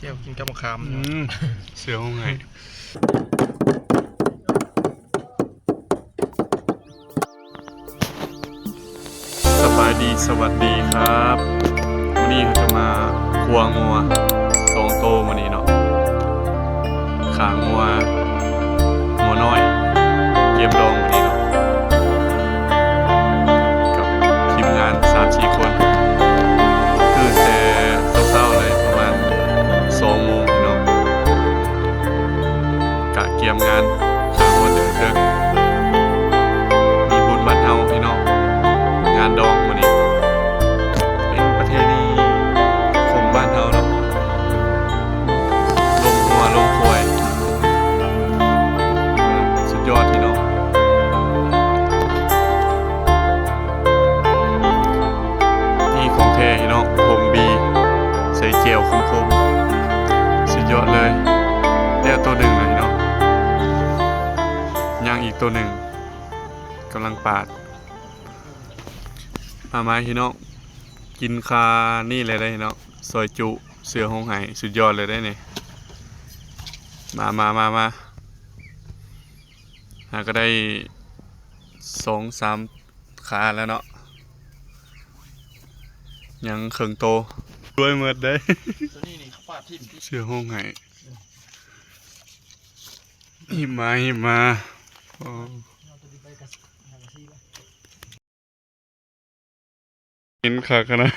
ແຈ່ວກິນກັບໝາກຂາມ ອືມ ເສືອໂຮງໄຫ ສະບາຍດີ ສະຫວັດດີຄັບ ມື້ນີ້ເຮົາຈະມາຂົ້ວງົວສອງໂຕມື້ນີ້ເນາະ ຂາງົວ ງົວນ້ອຍ ກຽມດອງມື້ນີ້ເນາະ ກັບທີມງານສາມສີ່ຄົນ ຕື່ນແຕ່ເຊົ້າໆເລີຍ ປະມານສອງໂມງພີ່ນ້ອງ ກະກຽມງານ ຂາງົວແຕ່ເທິງ ມີບຸນບ້ານເຮົາພີ່ນ້ອງ ງານດອງມື້ນີ້ ເປັນປະເພນີຂອງບ້ານເຮົາເນາະ ລົງງົວລົງຄວາຍ ສຸດຍອດພີ່ນ້ອງ. ນີ້ຂອງແທ້ພີ່ນ້ອງ ຜົງບີ ໃສ່ແຈ່ວຂົມໆ ສຸດຍອດເລີຍ ແລ້ວໂຕໜຶ່ງແລ້ວພີ່ນ້ອງ ຍັງອີກໂຕໜຶ່ງ ກຳລັງປາດ ມາໆ ພີ່ນ້ອງ ກິນຄານີ້ແຫຼະເດ້ພີ່ນ້ອງ ຊອຍຈຸ ເສືອໂຮງໄຫ ສຸດຍອດເລີຍເດ້ນີ້ ມາໆໆ ຫາກະໄດ້ສອງສາມ ຄາແລ້ວເນາະ ຍັງເຄິ່ງໂຕ ລວຍໝົດເດ້ ໂຕນີ້ນີ້ປາດຖິ້ມ ເສືອໂຮງໄຫ ຫິບມາ ຫິບມາ ໂອ້ ເຫັນຄັກຂະໜາດ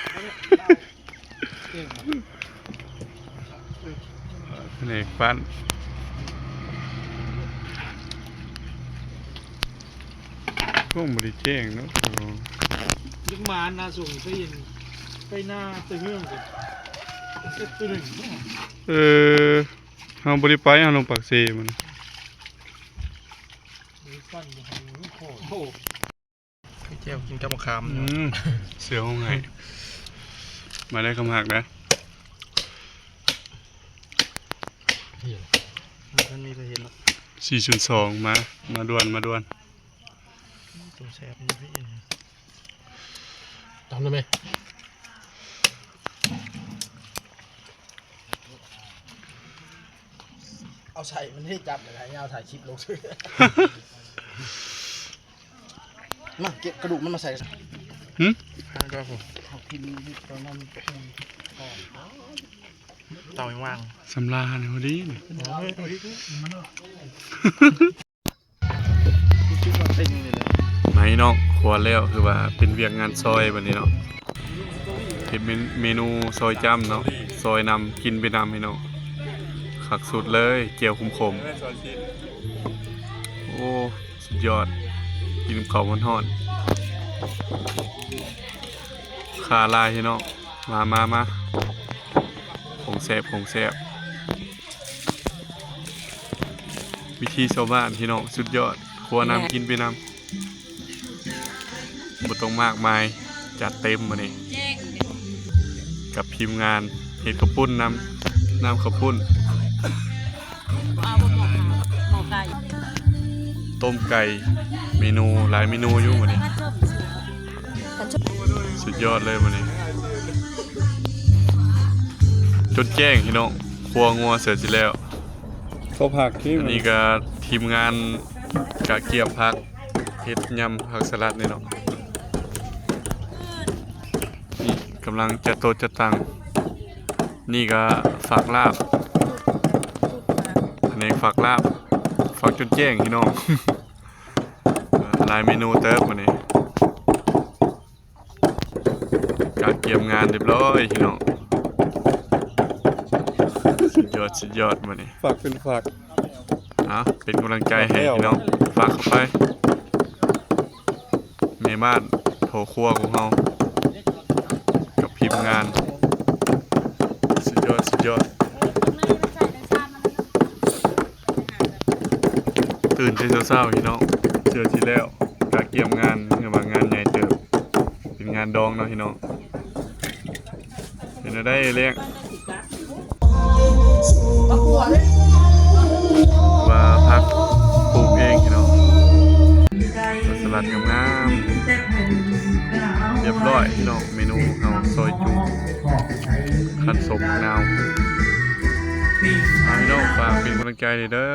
ພະແນກປັ້ນ ຄົງບໍ່ໄດ້ແຈ້ງເນາະ ຍັງມານາສົ່ງໄປ ໄປນາແຕ່ເຮືອນ ເຮັດໂຕໜຶ່ງ ເອີ ເຮົາບໍ່ໄດ້ໄປ ເຮົາລົງປາກເຊມັນ ໂອ້ ແຈ່ວກິນກັບໝາກຂາມ ອືມ ເສືອໂຮງໄຫ ມາໄດ້ຄຳຮັກນະ ມັນມີໃຜເຫັນເນາະ ສີ່ສູນສອງ ມາ ມາດ່ວນ ມາດ່ວນ ຕ້ອງແຊບຢູ່ພີ້ ຕຳໄດ້ໄໝ? ເອົາໃສ່ມັນໃຫ້ຈັບ ແລ້ວໃຫ້ຍາວຖ່າຍຄລິບລົງ ມາເກັບກະດູກມັນມາໃສ່ ຫື? ເຕົາຍັງວ່າງ ສຳລານພໍດີນີ້ ໂອ້ຍ ມາພີ່ນ້ອງ ຄົວແລ້ວ ຄືວ່າເປັນວຽກງານຊອຍບັດນີ້ເນາະ ເຮັດເມ ເມນູຊອຍຈ້ຳເນາະ ຊອຍນຳ ກິນໄປນຳພີ່ນ້ອງ ຄັກສຸດເລີຍ ແຈ່ວຂົມໆ ໂອ້ ສຸດຍອດ ກິນກັບເຂົ້າຮ້ອນໆ ຄາຫຼາຍພີ່ນ້ອງ ມາ ມາ ມາ ຂອງແຊບ ຂອງແຊບ ວິຖີຊາວບ້ານພີ່ນ້ອງ ສຸດຍອດ ຄົວນຳ ກິນໄປນຳ ບໍ່ຕ້ອງມາກມາຍ ຈັດເຕັມມື້ນີ້ ກັບທີມງານ ເຮັດເຂົ້າປຸ້ນນຳ ນ້ຳເຂົ້າປຸ້ນ ຕົ້ມໄກ່ ເມນູ ຫຼາຍເມນູຢູ່ມື້ນີ້ ສຸດຍອດເລີຍມື້ນີ້ ຈົນແຈ້ງພີ່ນ້ອງ ຄົວງົວເສືອຊິແລ້ວ ເຂົ້າຜັກທີ່ ອັນນີ້ກະທີມງານກະກຽມຜັກ ເຮັດຍຳຜັກສະຫຼັດນີ້ເນາະ ນີ້ກຳລັງຈັດໂຕະຈັດຕັ່ງ ນີ້ກະຝັກລາບ ພະແນກຝັກລາບ ຝັກຈົນແຈ້ງພີ່ນ້ອງ ຫຼາຍເມນູເຕີບມື້ນີ້ ກະກຽມງານຮຽບຮ້ອຍພີ່ນ້ອງ ສຸດຍອດ ສຸດຍອດມື້ນີ້ ຝາກເປັນຝາກ ເອົາ ເປັນກຳລັງໃຈໃຫ້ພີ່ນ້ອງ ຝາກເຂົ້າໄປ ແມ່ບ້ານພໍ່ຄົວຂອງເຮົາ ກັບທີມງານ ສຸດຍອດ ສຸດຍອດ ຕື່ນແຕ່ເຊົ້າໆ ພີ່ນ້ອງ ເທື່ອທີ່ແລ້ວ ກະກຽມງານ ເອີ້ນວ່າງານໃຫຍ່ເຕີບ ເປັນງານດອງເນາະພີ່ນ້ອງ ເປັນແນວໃດແລ້ງ ວ່າຜັກປູກເອງພີ່ນ້ອງ ສະຫຼັດງາມໆ ຮຽບຮ້ອຍພີ່ນ້ອງ ເມນູເຮົາ ຊອຍຈຸ ຄັນສົມໝາກນາວ ເຈົ້າ ຝາກເປັນກຳລັງໃຈແດ່ເດີ.